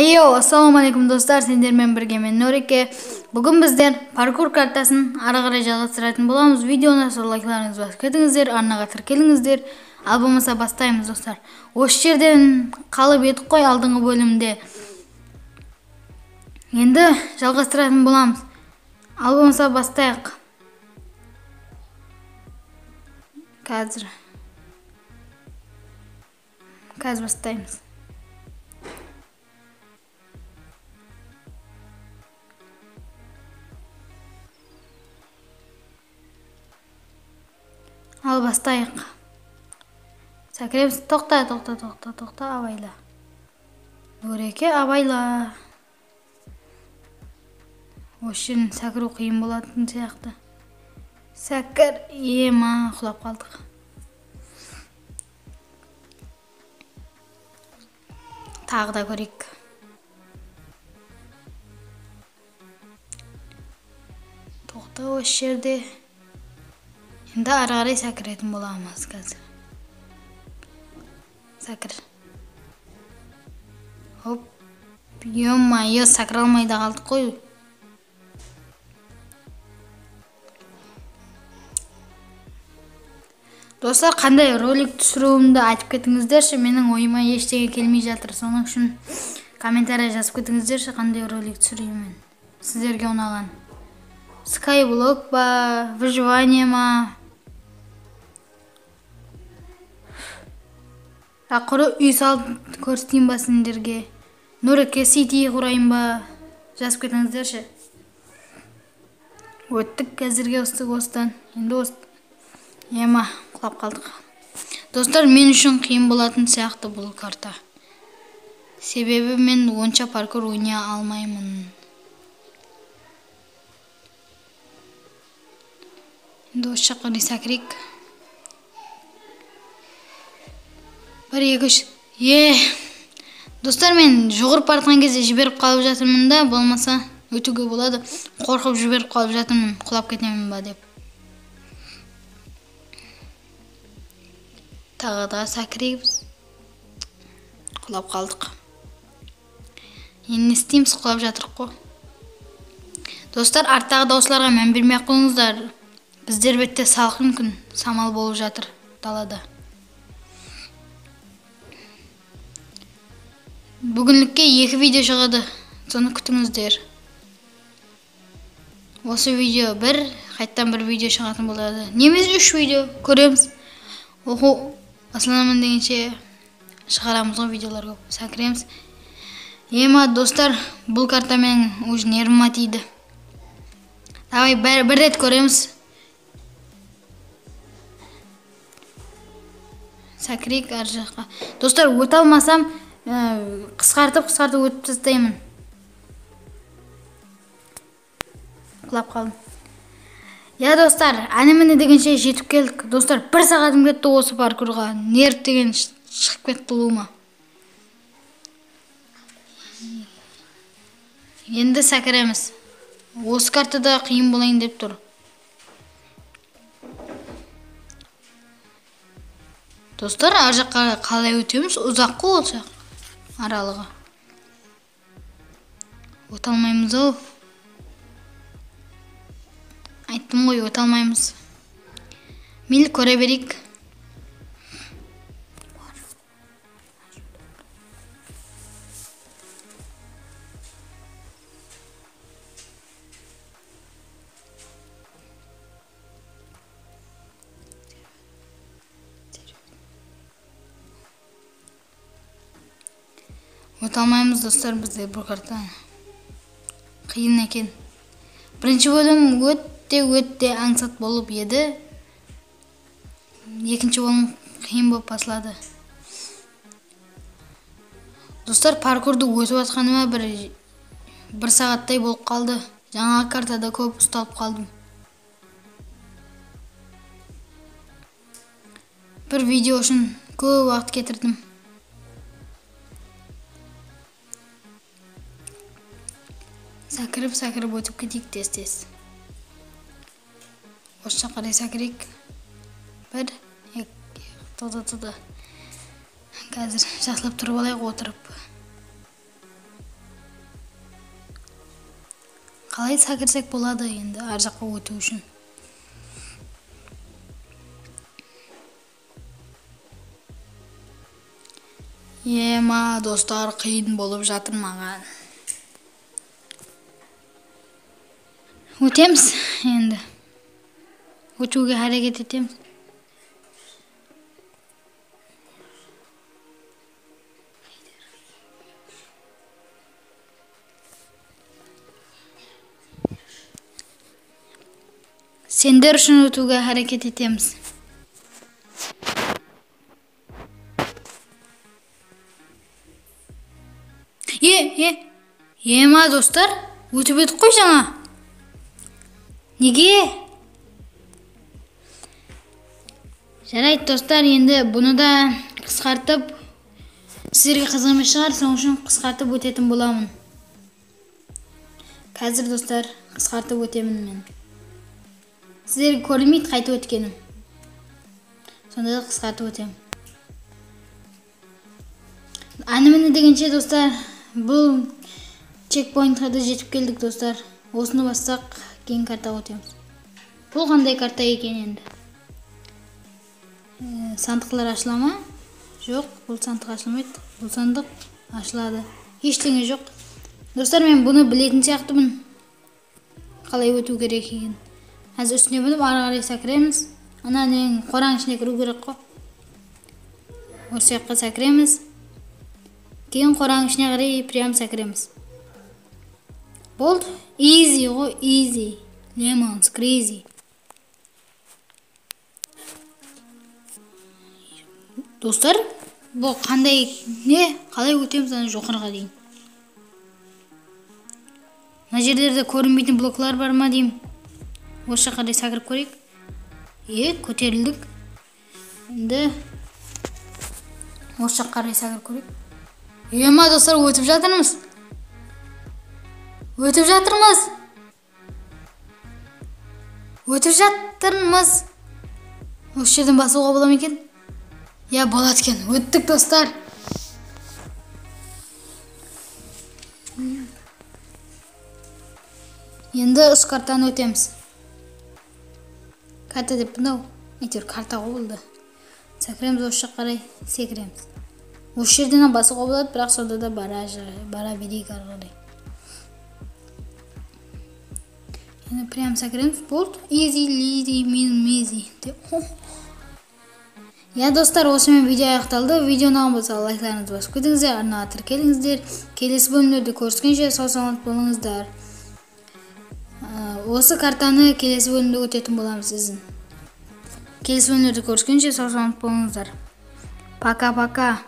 Хейо, ассалаумағалейкум достар, сендермен бірге мен Нұреке. Бүгін біздер паркур картасын ары қарай жалғастыратын боламыз. Видеоны лайкларыңызды басып кетіңіздер, арнаға тіркеліңіздер. Ал болмаса бастаймыз достар. Осы жерден қалып едік қой алдыңғы бөлімде. Енді жалғастыратын боламыз. Ал болмаса бастайық. Қазір бастаймыз. Ал бастайық. Сәкіреміз. Тоқта, тоқта, тоқта, тоқта, абайла. Нұреке, абайла. Осы жерден сәкіру қиын болатын сияқты. Сәкір, ема, құлап қалдық. Тағы да көрейік. Тоқта осы жерде. Енді ары қарай сәкіретін боламыз қазір. Сәкір. Хоп. Ё-моё, сәкіре алмай да қалдық қой. Достар, қандай ролик түсіруімді айтып кетіңіздерші, менің ойыма ештеңе келмей жатыр. Соның үшін комментарий жазып кетіңіздерші, қандай ролик түсірейін мен. Сіздерге ұнаған. Skyblock па, выживание ма? Құры үй салып көрсетейін ба сендерге? Нұреке Сити құрайын ба? Жазып кетіңіздерші. Өттік қазірге осыдан. Енді осы ема, құлап қалдық. Достар, мен үшін қиын болатын сияқты бұл карта. Себебі мен онша паркур ойнай алмаймын. Енді осы жаққа қарай сәкірейік. 1, 2, 3. Достар, мен жүгіріп бара жатқан кезде жіберіп қалып жатырмын да, болмаса өтуге болады. Қорқып жіберіп қалып жатырмын, құлап кетемін ба деп. Тағы да сәкірейміз. Құлап қалдық. Енді не істейміз, құлап жатырық қой. Достар, арттағы дауыстарға мән бермей ақ қойыңыздар. Біздер бетте салқын күн, самал болып жатыр далада. Бүгінлікке 2 видео шығады, соны күтіңіздер. Осы видео бір, қайттан бір видео шығатын болады. Немесе 3 видео көреміз. Оқу басыламын дегенше шығарамыз ғой видеолар көп. Сәкіреміз. Ема, достар, бұл карта менің уже нервыма тиді. Давай бір рет көреміз. Сәкірейік ар жаққа. Достар, өте алмасам, қысқартып өтіп тастаймын. Құлап қалдым. Я, достар, әне-міне дегенше жетіп келдік. Достар, 1 сағатым кетті осы паркурға. Нерв деген шығып кетті лума. Енді сәкіреміз. Осы картада қиын болайын деп тұр. Достар, ар жаққа қалай өтеміз? Ұзақ қой ол жақ аралығы. Өте алмаймыз ау. Айттым ғой, өте алмаймыз. Мейлі көре берейік. Өте алмаймыз, достар, бізде бұл карта қиын екен. Бірінші бөлім өте аңсат болып еді. Екінші бөлім қиын болып басылады. Достар, паркурды өтіп жатқаныма бір сағаттай болып қалды. Жаңа картада көп ұсталып қалдым. Бір видео үшін көп уақыт кетірдім. Сәкіріп өтіп кетейік тез-тез. Осы жаққа қарай сәкірейік. 1, 2, тоқта. Қазір жақсылап тұрып алайық отырып. Қалай секірсек болады енді ар жаққа өту үшін? Ема, достар, қиын болып жатыр маған. Өтеміз енді. Өтуге әрекет етеміз. Сендер үшін өтуге әрекет етеміз. Ема, достар, өтіп едік қой жаңа. Неге? Жарайды, достар, енді бұны да қысқартып, сіздерге қызық емес шығар, сол үшін қысқартып өтетін боламын. Қазір, достар, қысқартып өтемін мен. Сіздерге көрінмейді қайтып өткенім. Сонда да қысқартып өтемін. Әні-міне дегенше, достар, бұл чекпоинтқа да жетіп келдік, достар. Осыны бассақ, кейін картаға өтеміз. Бұл қандай карта екен енді? Сандықлар ашыла ма? Жоқ, бұл сандық ашылмайды. Бұл сандық ашылады. Ештеңе жоқ. Достар, мен бұны білетін сияқтымын. Қалай өту керек екен. Қазір үстіне мініп ары қарай секіреміз. Ана ненің қораның ішіне кіру керек қой. Осы жаққа секіреміз. Кейін қораның ішіне қарай прям секіреміз. Болды. Easy ғой, easy. Lemon squeezy. Достар, бұл қандай не? Қалай өтеміз ана жоғарыға дейін? Мына жерлерде көрінбейтін блоклар бар ма деймін. Осы жаққа қарай секіріп көрейік. Көтерілдік. Енді осы жаққа қарай секіріп көрейік. Ема, достар, өтіп жатырмыз. Өтіп жатырмыз. Өтіп жатырмыз. Осы жерден басуға бола ма екен? Я, болады екен. Өттік, достар. Енді осы картаны өтеміз. Карта деп мынау, әйтеуір карта ғой болды. Секіреміз осы жаққа қарай, секіреміз. Осы жерден басуға болады, бірақ сонда да бара берейік ары қарай. Енді прям секіреміз. Болды. Easy, лизи, мин, мизи. Я, достар, осымен видео аяқталды. Видео ұнаған болса, лайктарыңызды басып кетіңіздер, арнаға тіркеліңіздер. Келесі бөлімдерде көріскенше сау саламат болыңыздар. Осы картаны келесі бөлімде өтетін боламыз ізін. Келесі бөлімдерде көріскенше сау саламат болыңыздар. Пока-пока.